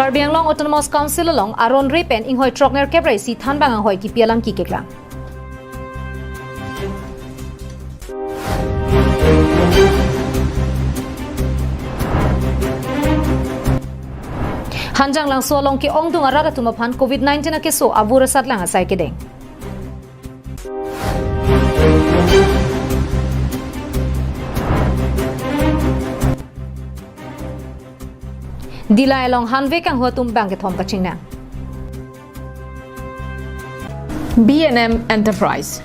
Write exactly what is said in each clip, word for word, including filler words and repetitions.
Karbi Anglong Autonomous Council along aron re pen inghoi throknerkep ra isi thanbang anghoi kipi alam keklang. Hanjanglangso along ke-ongdung arat atum aphan covid nineteen akeso avur asatlang asai kedeng. Dillai along hanve kanghu atum bang kethom kachingnang. B and M Enterprise.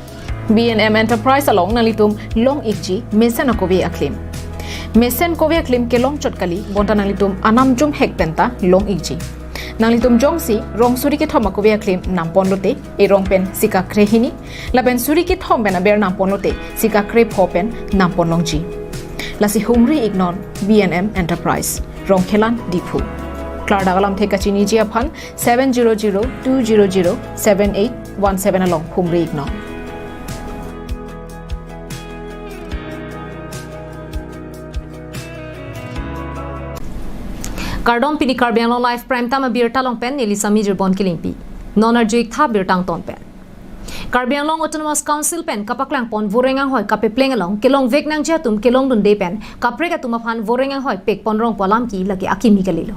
B and M Enterprise along nanglitum long-ikji mesen akove aklim. Mesen kove aklim kelong chot kali, bonta nanglitum anam jumhek penta long-ikji. Nanglitum jongsi rong suri kethom akove aklim nampon lote, erong pen sika krehini, lapen suri kethom pen aber nampon lote, sika krepho pen nampon longji. Lasi humri-iknon B and M Enterprise, Rongkhelan, Diphu. Klardak alamthe kachiniji aphan seven zero zero two zero zero seven eight one seven along humri-iknon. Kardom, pini Karbi Anglong Live Prime Time abirta along pen neli Sami Jirbon Kilingpi. Non arju-ik tha birta angton pen. Karbi Anglong Autonomous Council pen kapaklangpon voreng anghoi kapepleng along kelongvek nangji atum kelongdunde pen kaprek atum aphan voreng anghoi pekpon rongpo alam ke lake akimi kalilo.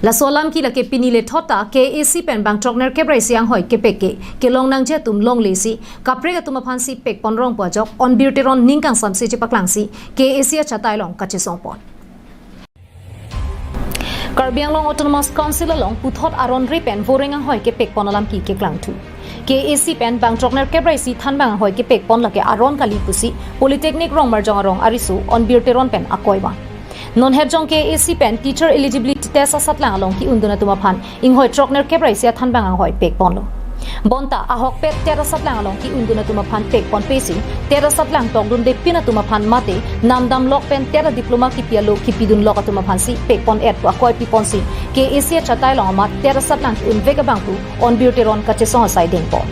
Laso alam ke lake pini lethot ta K A A C pen bang throknerkep ra isi anghoi kepek ke kelong nangji atum longle si kaprek atum aphansi pekpon rongpo ajok Onbir Teron ning kangsamse chepaklangsi K A A C achatai along kachesongpon. Karbi Anglong Autonomous Council along puthot aron re pen voreng anghoi kepekpon alam ke keklangthu. K A A C pen bang throknerkep ra isi thanbang anghoi kepekpon lake aron kali pusi Polytechnic Rongmarjong arong ariso Onbir Teron pen akoi vang. Non het jong K A A C pen teacher eligibility test asatlang along ke-undun atum aphan inghoi throknerkep ra isi athanbang anghoi pekponlo. Bonta ahokpet TET asatlang along ke-undun atum aphan pekponpesi, TET asatlang tokdunde pin atum aphan mate namdamlok pen TET adiploma kipi alo kipidunlok atum aphansi pekpon-et pu akoi piponsi K A A C achatai along amat TET asatlang ke-unvek abang pu Onbir Teron kachesong asai dengpon.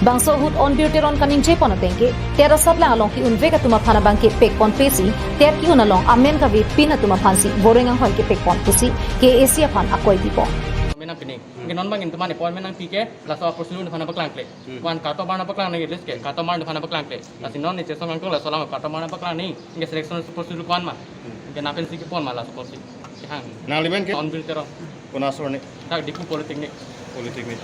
Bangso ahut Onbir Teron kaningjepon ateng ke, TET asatlang along ke-unvek atum aphan abang ke pekponpesi, TET ke-un along amen kave pin atum aphansi voreng anghoi kepekpon pusi K A A C aphan akoi pipon. Menang pining. Ke non bang intuman appointment nangpi ke, laso apor sulu nuphan paklangkle. Hmm. Wan kato bar nangpaklang nang list ke, kato bar nuphan paklangkle. Lasi non ne chesong angkung laso alam kato bar nangpaklang nang, ke selection procedure ko-an ma. Hmm. Ke napen si kepon ma laso apor si. Kehang. Nang limen ke? Onbir Teron. Kona asor ne? Tak Diphu Polytechnic. Polytechnic.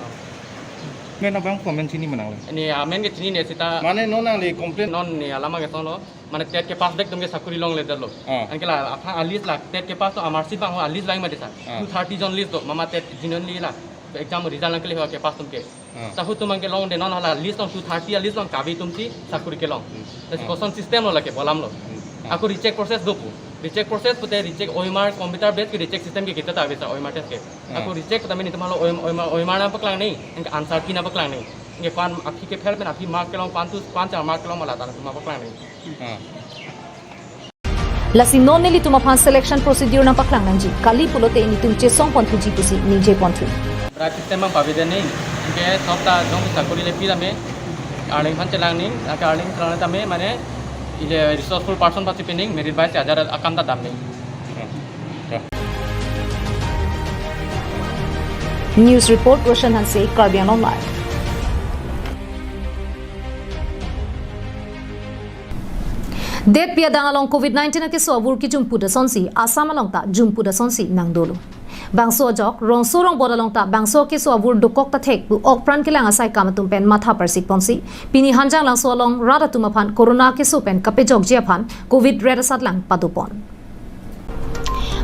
Mena bang komen chini ma nangli? Ini amen ke chinine seta. Mane non nangli complain? Non ne alam ke songlo. Mane TET kepass dek atum ke sakuri longledetlo. Ah. Anke la apha a-list la TET kepass atum amarsi bang ho a-list lang mati sa. Ah. Two thirty jon list do, mama TET jinon li la. Exam result nangkele ho kepass atum ke. Ah. Sa ahut atum abang ke longde, non hala list along two thirty a-list along kave atum si sakuri kelong. Hmm. Lasi, ah, koson system lo lake bolam lo. Hmm. Ah. Ako recheck process dopo. Recheck process pute recheck O M R computer based ke recheck system ke kita ta bisa O M R test ke. Ah. Ako recheck pute mene atum hala O M R, O M R, O M R nangpaklang nang, anke answer key nangpaklang nang. Anke ko-an aphi ke fail pen aphi mark kelong, ko-an tu, ko-an char mark kelong ma la ta atum nangpaklang nang. Ah. Lasi non nelitum aphan selection procedure nangpaklang nangji kali pulote nelitum chesongponthuji pusi ningjeponthu. Right system abang paveden nang, anke sop ta jong sakuri le pi tame, arleng aphan chelang nang, anke arleng chelang tame mane ile resourceful person pasi pining, merit wise ajar akam ta dam nang. News report, Roshan Hanse, Karbi Anglong Live. Detpi adang along covid nineteen akeso avur kijumpu asonsi, Assam along ta jumpu asonsi nangdolo. Bangso ajok, rongso rongbot along ta bangso akeso avur dokok ta thek pu okpran kelang asai kam atum pen matha parsikponsi, pini Hanjanglangso along rat atum aphan corona akeso pen kapejokji aphan covid red asatlang padopon.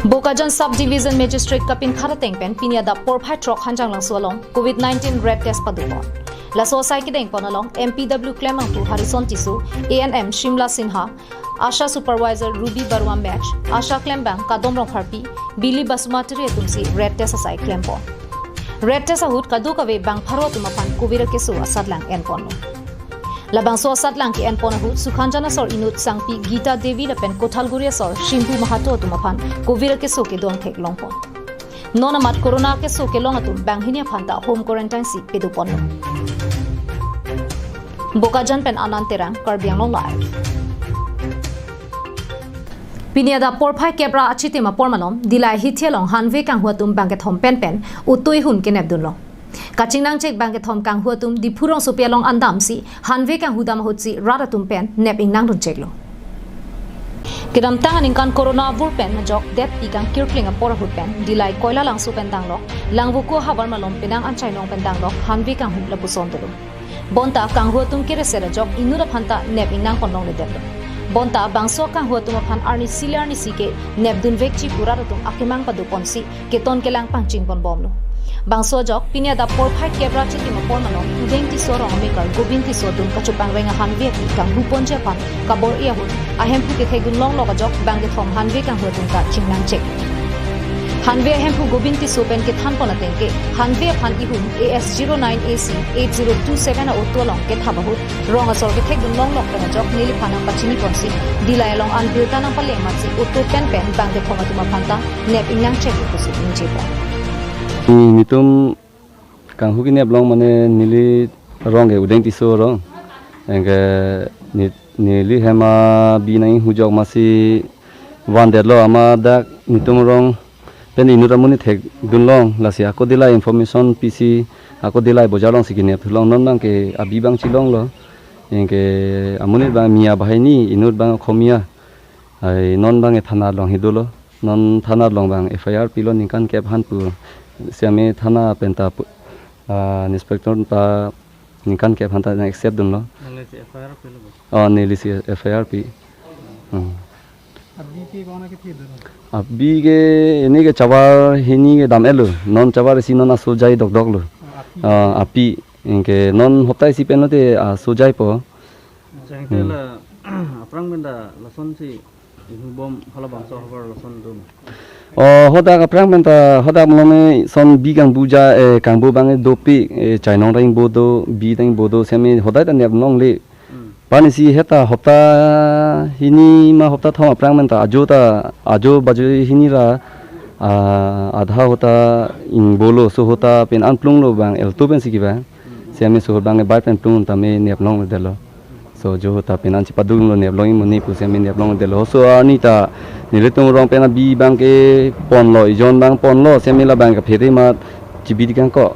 Bokajan Sub Division Magistrate kapinkhat ateng pen pini adap porphai throk Hanjanglangso along covid nineteen red test padopon. Laso asai kedengpon along M P W klembangphu Harison Tisso, A N M Shimla Sinha, ASHA Supervisor Ruby Barua Mech, ASHA klembang Kadom Rongpharpi, Billy Basumatary atumsi red test asai klempon. Red test ahut kadokave bang pharo atum aphan covid akeso asatlang enponlo. Labangso asatlang ke-enpon ahut Sukhanjan asor inut sangpi Gita Devi lapen Kothalguri asor Shimbu Mahato atum aphan covid akeso kedon theklongpon. Non amat corona akeso kelong atum banghini aphan ta home quarantine si pedoponlo. Bokajan pen Anand Terang, Karbi Anglong Live. Pini adap porphai kep ra achitim apor malom, Dillai hithi along hanve kanghu atum bangkethom penpen utui hun kenep dunlo. Kachingnangchek bangkethom kanghu atum Diphu rongsopi along an damsi hanve kanghu dam ahutsi rat atum pen nep ingnang duncheklo. Kedamtang aningkan corona avur pen majok detpi kangkirpling apor ahut pen Dillai Koilalangso pen danglok, Langvoku ahavar malom penang an chainong pen danglok hanve kanghu lapuson dolo. Bonta kanghu atum kereser ajok inut aphanta nep ingnang ponlongledetlo. Bonta bangso kanghu atum aphan arnisi le arnisi ke nep dunvekji pu rat atum akemang padoponsi keton kelang pangching ponbomlo. Bangso ajok pini adap porphai kep ra achitim apor malom Udeng Tisso arong amekar Gobin Tisso atum kachopangreng ahanve api kanghu ponji aphan kabor-i ahut ahemphu kethek dunlonglok ajok bangkethom hanve kanghu atum ta chingnangchek. Hanve ahemphu Gobin Tisso pen kethan pon ateng ke hanve aphan ihum A S zero nine A C eight zero two seven a-auto along kethap ahut rong asor kethek dunlonglok pen ajok neliphan nangpachini ponsi Dillai along an birta nangpale amatsi auto penpen bangkethom atum aphanta nep ingnangchek pusi ningjepo. Netum kanghu kenep long mane neli rong ke Udeng Tisso arong. Anke ne-, neli hem abi nanghu ajok masi vandetlo, amat dak netum rong pen inut amonit thek dunlong, lasi ako Dillai information pisi ako Dillai bojar alongsi kenep thulong, non abang ke abi abang chelonglo. Anke amonit abang Miya banghini, inut abang Khomia. Ai non abang ke thana along hidolo. Non thana along abang F I R pilo ningkan kep aphan pu. Seme thana penta pu, ah, inspector ta ningkan kep aphan ta nang accept dunlo. Nanglisi F I R pilo bo? Oh, nelisi F I R pi. Hmm. Abi pi bang na kethi dolo? Abi ke ini ke chavar hini ke dam-etlo. Non chavar isi non asojai dokdoklo. Oh, api. Ah, api. Anke non hopta isi pen lote asojaipo. Jangte Hmm. la aphrang penta lasonsi inghubom halabangso havar lason dum. Oh, hadak aphrang penta hadak malom eson bi kangbu ja, eh, kangbu abang dopik, eh, chainong dang ingbo do, bi dang ingbo do, seme hadak ta nep longle. Hmm. Panisi heta hopta hini ma hopta thom aphrang penta ajo ta, ajo bajo hini ra, ah, adha hadak ingbolo, so hadak pen an plunglo abang, alto pensi kevang. Seme so hadak abang bike pen plung tame nep longledetlo. So jo hadak pen an chepadunglo nep long-i mone pu seme nep longledetlo. So arni ta nelitum rong pen abi abang ke ponlo, ejon abang ponlo, seme labang kaphere amat chibi dikangkok.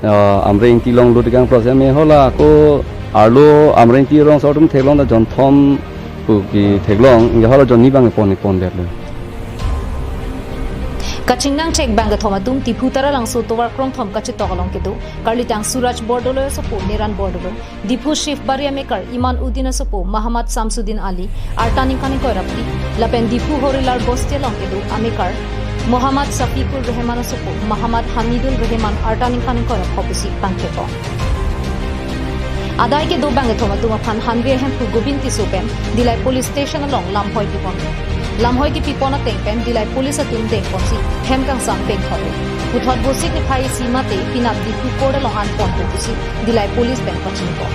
Ah, Amreng Ingti along lo dikangkok seme hala ako arlo Amreng Ingti rong so atum theklong ta jon thom pu ketheklong, anke hala jon ni abang pon pondetlo. Kachingnangchek bangkethom atum Diphu Taralangso tovar krongthom kachetok along kedo, karlitang Suraj Bordoloi asopo Neran Bordoloi, Diphu Shivbari amekar Iman Uddin asopo Mahammad Samsuddin Ali, arta ningkan ingkoi ra phli, lapen Diphu Horilar Bosti along kedo amekar Mohammad Safikul Rehman asopo Mohammad Hamidul Rehman, arta ningkan ingkoi ra pho pusi pangthekpo. Adai kedo bangkethom atum aphan hanve ahemphu Gobin Tisso pen Dillai Police Station along lamhoi pipon. Lamhoi kepipon ateng pen Dillai Police atum dengponsi hem kangsam pengthot. Puthot bosik niphai isi mate penap Diphu Court along an ponpo pusi Dillai Police pen pachinipo.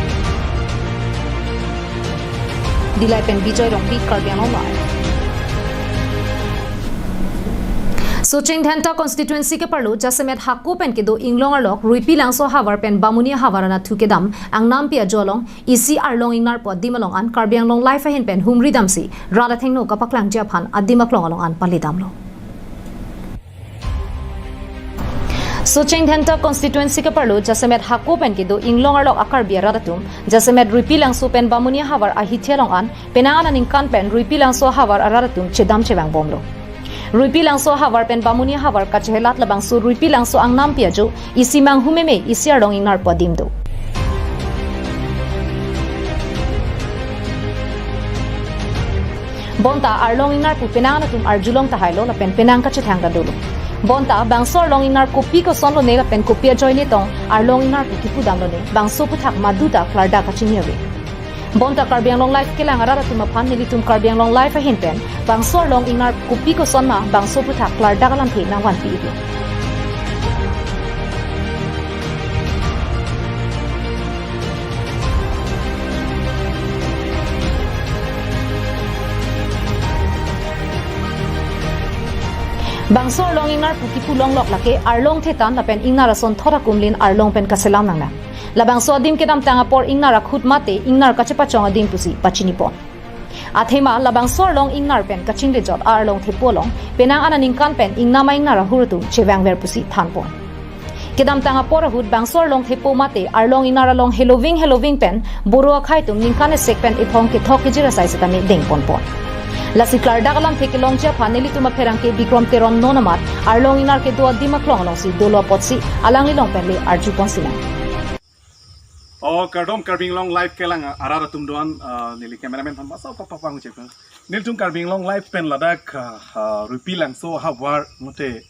Dillai pen Bijoy Rongpi, Karbi Anglong Live. Socheng Dhenta constituency keparlo jasemet hako pen kedo Inglong arlok Ruipi Langso havar pen Bamuni havar anatthu kedam angnampi ajo along isi arlong ingnar pu adim along an Karbi Anglong Live ahin pen humri damsi rat athengno kapaklangji aphan adim aklong along an palidamlo. Socheng Dhenta constituency keparlo jasemet hako pen kedo Inglong arlok a-Karbi arat atum jasemet Ruipi Langso pen Bamuni havar ahithi along an penang an aningkan pen Ruipi Langso havar arat atum chedam chevangbomlo. Ruipi Langso havar pen Bamuni havar kachehelat labangso Ruipi Langso angnampi ajo isi manghumeme isi arlong ingnar pu adim do. Bonta arlong ingnar pu penang atum arjulong tahailo lapen penang kachethang ta dolo. Bonta bangso arlong ingnar kopi koson lone lapen kopi ajoine tong arlong ingnar pu kipudam lone, bangso aphuthak madu ta klardak kachini ave. Bonta Karbi Anglong Live kelang arat atum aphan nelitum Karbi Anglong Live ahin pen bangso arlong ingnar kopi koson ma bangso aphuthak klardak alamthe nangvanpi iklo. Bangso arlong ingnar pu kipu longlok lake arlong thetan lapen ingnar ason thot akumlin arlong pen kaselam nangnang. Labangso adim kedamtang apor ingnar akhut mate ingnar kachepachong adim pusi pachinipon. Athema labangso arlong ingnar pen kachinglejot arlong thepo along penang aningkan pen ingnam a-ingnar ahur atum chevangver pusi thanpon. Kedamtang apor ahut bangso arlong thepo mate arlong ingnar along heloving heloving pen Boro akhei atum ningkan esek pen ephong kethok kejir asai setame dengponpon. Lasi klardak alamthe kelongji aphan nelitum apherangke Bikrom Teron non amat arlong ingnar kedo adim aklong alongsi dolo apotsi alanglilong pen le arjupon sinang. Oh, kardom Karbi Anglong Live kelang arat atum doan, ah, neli cameraman aphan basa papapang chek. Nelitum Karbi Anglong Live pen ladak, ah, ah, Ruipilangso ahavar mate,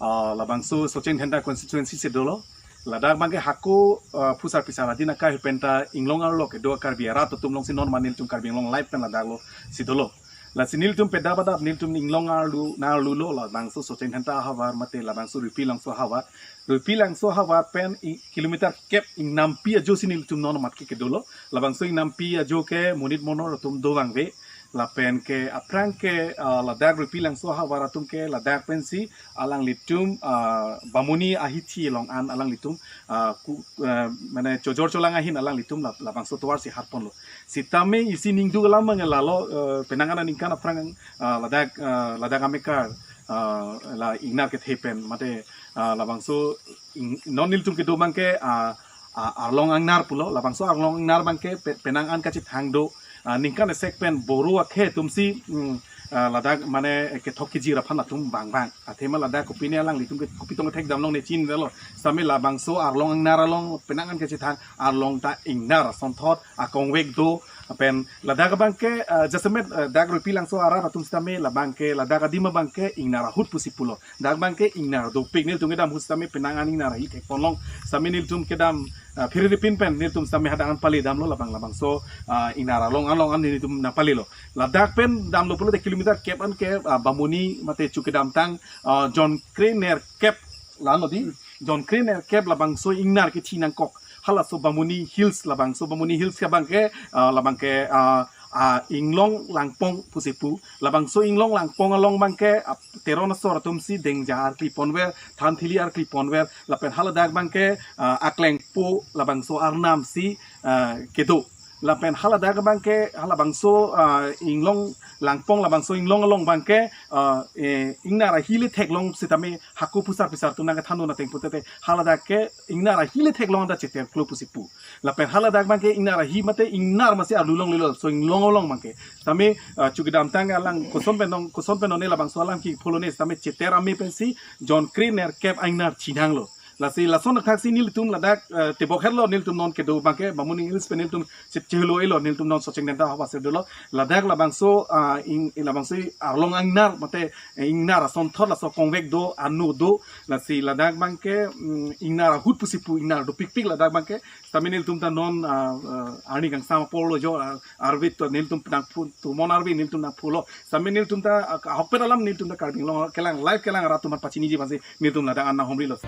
ah, labangso Sochen Dhenta constituency si dolo. Ladak abangke hako, ah, phusar phisar adin akai pen ta inglong arlo kedo Karbi arat atum alongsi non amat nelitum Karbi Anglong Live pen ladak lo si dolo. Lasi nelitum pedap adap nelitum inglong arlu, arlu lo labangso Sochen Dhenta ahavar mate labangso Ruipilangso ahavar. Ruipilangso ahavar pen i-, kilometer kep ingnampi ajo si nelitum non amat ke kedolo. Labangso ingnampi ajo ke monit monor atum dovangve. Lapen ke aphrang ke, ah, ladak Ruipilangso ahavar atum ke ladak pensi alanglitum, ah, Bamuni ahithi along an alanglitum, ah, ku, ah, mane chojor cholang ahin alanglitum la-, labangso tovar si harponlo. Sitame isi ningduk alam mangala lo, eh, penang aningkan aphrang, ah, ladak, ah, ladak amekar, ah, la ingnar kethe pen mate, ah, labangso ing-, non nelitum kedo abangke, ah, ah, arlong angnar pulo, labangso arlong angnar abangke pe-, penang an kachethang do, ah, ningkan esek pen Boro akhei atumsi, mm, ah, ladak mane kethok kejir aphan latum bangbang. Athema ladak kopine alanglitum ke kopi tong thekdam longle chinidetlo. Sitame labangso arlong angnar along penang an kachethang arlong ta ingnar asonthot akongvek do pen ladak abangke, ah, jasemet, ah, dak Ruipilangso arat atum sitame labangke ladak adim abangke ingnar ahut pusi pulo. Dak abangke ingnar dopik nelitum kedam ahut sitame penang an ingnar ahi thekponlong. Sitame nelitum kedam, ah, phiripin pen nelitum sitame hadak an pale damlo labang labangso, ah, ingnar along along an nelitum nangpalelo. Ladak pen damlo pulote kilometer kep an ke, ah, Bamuni mate chu kedamtang, ah, jonkre nerkep la-anlo di. Jonkre nerkep labangso ingnar kethi nangkok. Halaso Bamuni Hills labangso Bamuni Hills ke abangke, ah, labangke, ah, ah, inglong langpong pusi pu. Labangso inglong langpong along abangke, ah, Teron asor atumsi dengja arkliponver, thanthili arkliponver, lapen haladak abangke, ah, aklengpo labangso arnam si, ah, kedo. Lapen haladak abangke, halabangso, ah, inglong langpong labangso inglong along abangke, ah, eh, ingnar ahi le theklong sitame hako phusar phisar atum nangkethan dun ateng putete haladak ke ingnar ahi le theklong anta cheterklo pusi pu. Lapen haladak abangke ingnar ahi mate ingnar masi arlu longlelo, so inglong along abangke. Sitame, ah, chu kedamtang alang koson pen nong, koson pen none labangso alam ke follow ne sitame cheter ame pensi jonkre nerkep a-ingnar chinanglo. Lasi lason athaksi nelitum ladak, eh, tebok herlo nelitum non kedo abangke Bamuni Hills pen nelitum chip chihlo elo nelitum non Sochen Dhenta ahavar si dolo. Ladak labangso, ah, ing, labangso arlong angnar mate, eh, ingnar asonthot laso kongvek do ano do. Lasi ladak abangke, mm, ingnar ahut pusi pu ingnar dopikpik ladak abangke. Sitame nelitum ta non, ah, ah, arni kangsam apor lo jo, ah, arve to nelitum nangphu, tomon arve nelitum nangphulo. Sitame nelitum ta, ah, ahokpet alam nelitum ta Karbi Anglong kelang live kelang arat atum aphan pachiniji aphansi nelitum ladak an nanghumrilo.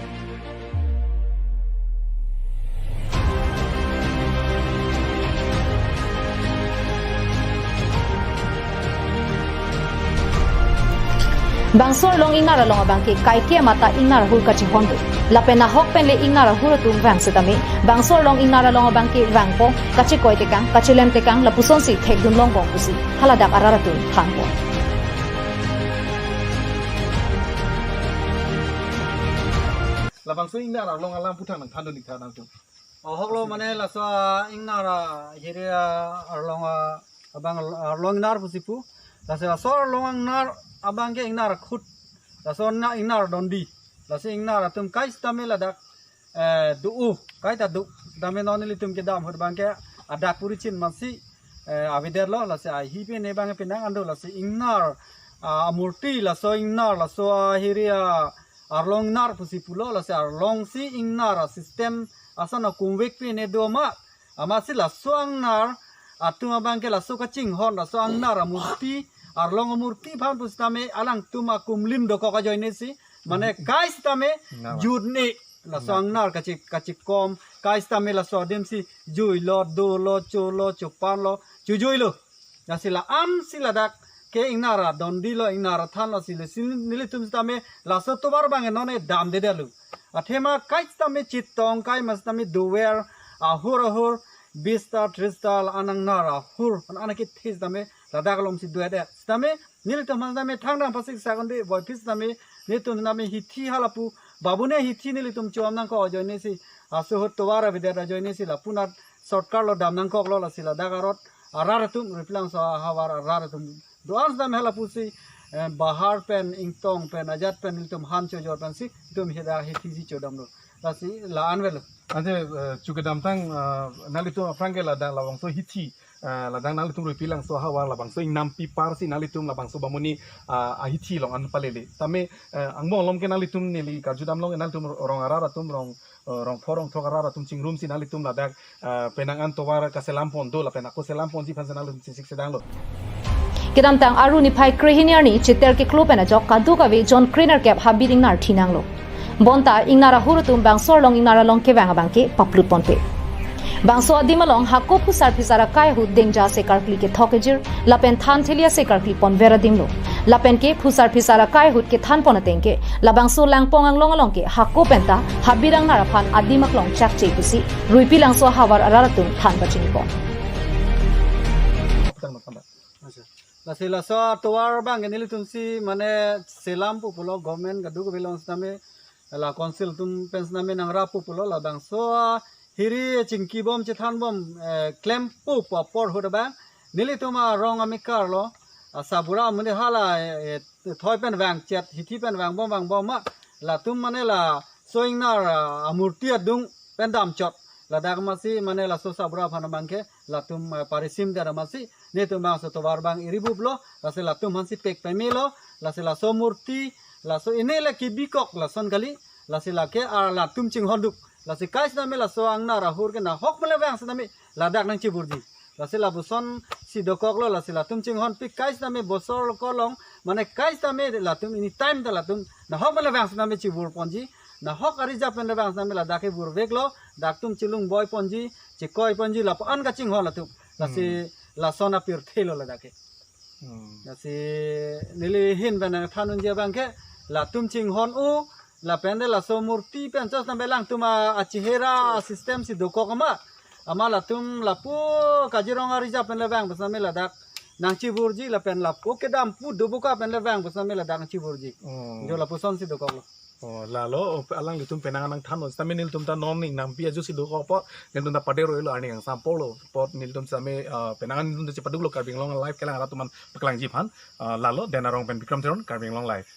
Bangso arlong ingnar along abangke kaike mata ingnar ahur kachihon do. Lapen ahok pen le ingnar ahur atum vang setame bangso arlong ingnar along abangke vangpo, kachekoi tekang, kachelem tekang, lapusonsi thekdun longbom pusi haladak arat atum thanpon. Labangso ingnar arlong alam puthang nangthandun ik tha nangtum. Ahok lo mane laso, ah, ingnar, ah, hiri, ah, arlong, ah, abang arlong ingnar pusi pu. Laso, ah, laso arlong ingnar abangke ingnar khut. Laso na ingnar dondi. Laso ingnar atum kai sitame ladak, eh, do-o, kaita do. Sitame non nelitum kedam ahut abangke adak puri chin masi, eh, avedetlo. Laso ahi pen ne abang penang an do laso ingnar, ah, amurti, laso ingnar, laso, ah, hiri, ah, arlong ingnar pusi pulo, laso arlong si ingnar asystem ason akongvek pen ne do ma. Amatsi laso ingnar atum abangke laso kachinghon, laso ingnar amurti, arlong amurti aphan pusitame alangtum akumlim dokok ajoine si, mane kai sitame ingnar jut ne, laso ingnar kachi, kachikom, kai sitame laso adim si juilo, dolo, cholo, chopanlo, chujuilo. Lasi la-an si ladak ke ingnar adondi lo, ingnar athan lo si le si nelitum sitame laso tovar abang non e damdedetlo. Athema kai sitame chetong, kai ma sitame dover, ahur ahur, bis ta, tris ta, la-an angnar ahur, an-an akethe sitame, ladak alongsi do-et-et. Sitame, nelitum aphan sitame thangdam pasik sakon de, boiphi sitame, nelitum sitame hithi halapu, babune hithi nelitum chom nangkok ajoinesi, aso ahut tovar avedet ajoinesi, lapu nat shortcut lo dam nangkoklo, lasi ladak arot, arat atum, Ruipilangso ahavar arat atum do-an sitame halapusi, eh, bahar pen, ingtong pen, ajat pen, nelitum han chojor pensi, nelitum heda hithisi chodamlo. Lasi la-an avelo. Ante, eh, chu kedamtang, eh, nanglitum aphrang ke ladak labangso hithi, eh, ladak nanglitum Ruipilangso ahavar labangso ingnampi parsi nanglitum labangso bamuni, ah, ahithi along an palele. Tame, eh, angbong along ke nanglitum neli karjudam along nanglitum rong arat atum rong, eh, rong pho rong throk arat atum chingrumsi nanglitum ladak, eh, penang an tovar kaselam pon do lapen ako selam ponji aphansi nanglitum chingsik sedanglo. Kedamtang Aru niphai krehini arni cheter keklo pen ajok kadokave jon krenerkep habit ingnar thinanglo. Bonta ingnar ahur atum bangso arlong ingnar along kevang abangke paplut ponpe. Bangso adim along hako phusar phisar akai ahut dengja ase karkli kethok kejir, lapen than theli ase karkli ponver adimlo. Lapen ke phusar phisar akai ahut kethan pon ateng ke, labangso Langpong Anglong along ke hako penta habit ingnar aphan adim aklong chakche pusi, Ruipilangso ahavar arat atum than pachini pon. Lasi laso tovar abangke nelitumsi mane selam pu pulo, government kadokave along sitame, la council atum pen sitame nangrap pu pulo, labangso hiri chingkibom chethanbom, eh, klempo pu apor ahut abang, nelitum arong amekar lo, asabura amonit hala, eh, thoi pen vangchet, hithi pen vangbom vangbom ma, latum mane laso ingnar, ah, amurti adung pen damchot. Ladak amatsi mane laso sabura aphan abangke, latum, eh, parisim der amatsi, nelitum bangso tovar abang iribuplo, lasi latum aphansi pek pemelo, lasi laso murti, laso inele kebikok lason kali, lasi lake, ah, latum chinghonduk, lasi kai sitame laso angnar ahur ke nahok mele vang sitame, ladak nangchiburji. Lasi lapuson si dokoklo, lasi latum chinghonpik kai sitame bosor lo kolong, mane kai sitame latum ini time ta latum nahok mele vang sitame chibur ponji, nahok ari jap pen le vang sitame ladak ke burveklo, dak atum chilung boi ponji, chikoi ponji, lapu-an kachinghon latum. Lasi Hmm. lason apirthe lo ladak ke. Hmm. Lasi neli ahin pen nangthan unji abangke, latum chinghon-o, lapen de laso murti pen chos nambe alangtum a, achehera system si dokok ama. Ama latum lapu Kaziranga Reserve pen le vang pu sitame ladak nangchiburji, lapen lapu kedam pu Doboka pen le vang pu sitame ladak nangchiburji. Hmm. Jo lapusonsi dokoklo. Oh, lalo, oh, alanglitum penang nangthan lo, sitame nelitum ta non ingnampi ajoksi dokok apot, nelitum ta padero ilo arni kangsam apotlo, apot nelitum sitame, ah, penang nelitum ta chepaduklo Karbi Anglong Live kelang arat atum aphan paklangji aphan, ah, lalo, Denarong pen Bikram Teron, Karbi Anglong Live.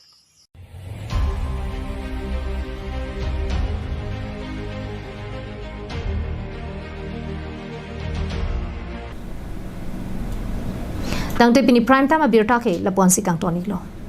Tangte pini prime time abirta ke lapu-ansi kangton-iklo.